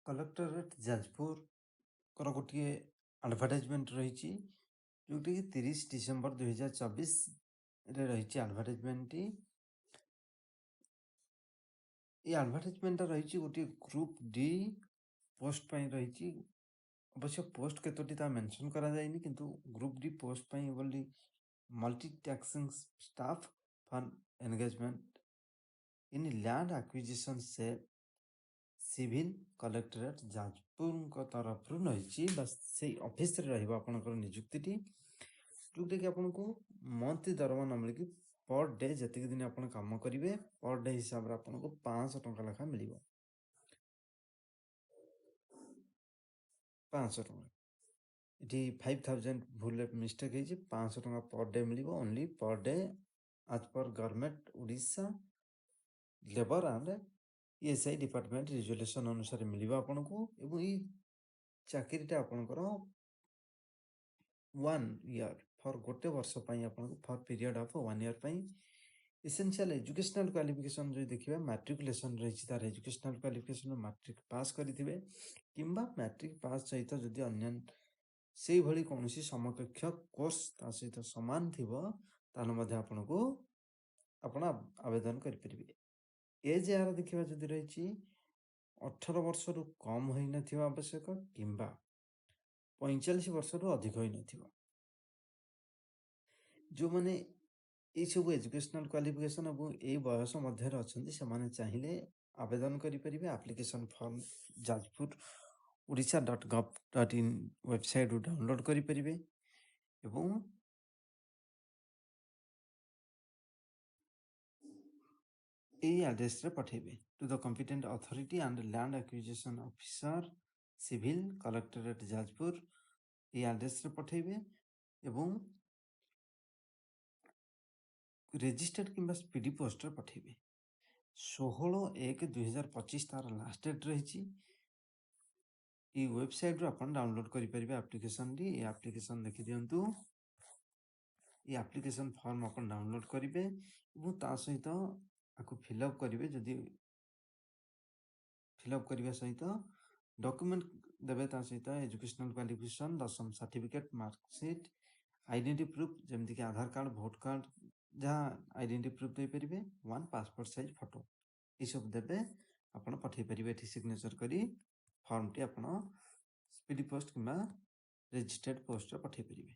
Collectorate ଯାଜପୁରଙ୍କର ଗୋଟିଏ advertisement ରହିଛି, ଯେଉଁଟାକି 30 ଡିସେମ୍ବର 2024ରେ ରହିଛି ଆଡ଼ଭର୍ଟାଇଜମେଣ୍ଟଟି। ଏଇ ଆଡ଼ଭର୍ଟାଇଜମେଣ୍ଟଟା ରହିଛି ଗୋଟିଏ ଗ୍ରୁପ୍ ଡି ପୋଷ୍ଟ ପାଇଁ ରହିଛି। ଅବଶ୍ୟ ପୋଷ୍ଟ କେତୋଟି ତା ମେନସନ୍ କରାଯାଇନି, କିନ୍ତୁ ଗ୍ରୁପ୍ ଡି ପୋଷ୍ଟ ପାଇଁ ବୋଲି multitasking staff for engagement in land acquisition cell, civil, collectorate ଯାଜପୁରଙ୍କ ତରଫରୁ ରହିଛି ବା ସେଇ ଅଫିସରେ ରହିବ ଆପଣଙ୍କର ନିଯୁକ୍ତିଟି, ଯେଉଁଟାକି ଆପଣଙ୍କୁ ମନ୍ଥଲି ଦରମା ନ ମିଳିକି ପର୍ ଡେ, ଯେତିକି ଦିନ ଆପଣ କାମ କରିବେ, ପର୍ ଡେ ହିସାବରେ ଆପଣଙ୍କୁ 500 ଟଙ୍କା ଲେଖା ମିଳିବ। 500 ଟଙ୍କା, ଏଠି 5000 ଭୁଲରେ ମିଷ୍ଟେକ୍ ହେଇଛି। 500 ଟଙ୍କା ପର୍ ଡେ ମିଳିବ, only per day, as per Government Odisha Labour and ESI Department resolution ଅନୁସାରେ ମିଳିବ ଆପଣଙ୍କୁ। ଏବଂ ଏଇ ଚାକିରିଟା ଆପଣଙ୍କର ୱାନ୍ ଇୟର୍, ଫର୍ ଗୋଟେ ବର୍ଷ ପାଇଁ ଆପଣଙ୍କୁ, for period of one year ପାଇଁ। ଏସେନ୍ସିଆଲ୍ ଏଜୁକେସନାଲ୍ କ୍ୱାଲିଫିକେସନ୍ ଯଦି ଦେଖିବା, ମାଟ୍ରିକୁଲେସନ୍ ରହିଛି ତାର ଏଜୁକେସନାଲ୍ କ୍ୱାଲିଫିକେସନ୍। ମାଟ୍ରିକ ପାସ୍ କରିଥିବେ କିମ୍ବା ମାଟ୍ରିକ ପାସ୍ ସହିତ ଯଦି ଅନ୍ୟ ସେଇଭଳି କୌଣସି ସମକକ୍ଷ କୋର୍ସ ତା ସହିତ ସମାନ ଥିବ, ତାହେଲେ ମଧ୍ୟ ଆପଣଙ୍କୁ ଆପଣ ଆବେଦନ କରିପାରିବେ। ଏଜ୍ ଏହାର ଦେଖିବା ଯଦି ରହିଛି, 18 ବର୍ଷରୁ କମ୍ ହୋଇନଥିବା ଆବଶ୍ୟକ କିମ୍ବା 45 ବର୍ଷରୁ ଅଧିକ ହୋଇନଥିବ। ଯେଉଁମାନେ ଏଇସବୁ ଏଜୁକେସନାଲ୍ କ୍ୱାଲିଫିକେସନ୍ ଏବଂ ଏଇ ବୟସ ମଧ୍ୟରେ ଅଛନ୍ତି, ସେମାନେ ଚାହିଁଲେ ଆବେଦନ କରିପାରିବେ। Application form Jajpur Odisha.gov.in ୱେବସାଇଟ୍ରୁ download କରିପାରିବେ ଏବଂ ଏଇ ଆଡ୍ରେସରେ ପଠାଇବେ: to the competent authority and Land Acquisition Officer, Civil, Collectorate Jajpur. ଏଇ ଆଡ୍ରେସରେ ପଠାଇବେ ଏବଂ ରେଜିଷ୍ଟର୍ଡ କିମ୍ବା ସ୍ପିଡି ପୋଷ୍ଟରେ ପଠାଇବେ। 16/1/2025 ତାର ଲାଷ୍ଟ ଡେଟ୍ ରହିଛି। ଏଇ ୱେବସାଇଟ୍ରୁ ଆପଣ ଡାଉନଲୋଡ଼୍ କରିପାରିବେ ଆପ୍ଲିକେସନ୍ଟି। ଏ ଆପ୍ଲିକେସନ୍ ଦେଖିଦିଅନ୍ତୁ। ଏଇ ଆପ୍ଲିକେସନ୍ ଫର୍ମ ଆପଣ ଡାଉନଲୋଡ଼୍ କରିବେ ଏବଂ ତା ସହିତ ଆକୁ ଫିଲ୍ଅପ୍ କରିବେ। ଯଦି ଫିଲ୍ଅପ୍ କରିବା ସହିତ ଡକ୍ୟୁମେଣ୍ଟ ଦେବେ, ତା ସହିତ ଏଜୁକେସନାଲ୍ କ୍ୱାଲିଫିକେସନ୍, ଦଶମ ସାର୍ଟିଫିକେଟ୍, ମାର୍କସିଟ୍, ଆଇଡେଣ୍ଟିଟି ପ୍ରୁଫ୍, ଯେମିତିକି ଆଧାର କାର୍ଡ଼, ଭୋଟ କାର୍ଡ଼, ଯାହା ଆଇଡେଣ୍ଟିଟି ପ୍ରୁଫ୍ ଦେଇପାରିବେ, ୱାନ୍ ପାସପୋର୍ଟ ସାଇଜ୍ ଫଟୋ, ଏସବୁ ଦେବେ। ଆପଣ ପଠାଇ ପାରିବେ। ଏଠି ସିଗ୍ନେଚର୍ କରି ଫର୍ମଟି ଆପଣ ସ୍ପିଡି ପୋଷ୍ଟ କିମ୍ବା ରେଜିଷ୍ଟର୍ଡ ପୋଷ୍ଟରେ ପଠାଇ ପାରିବେ।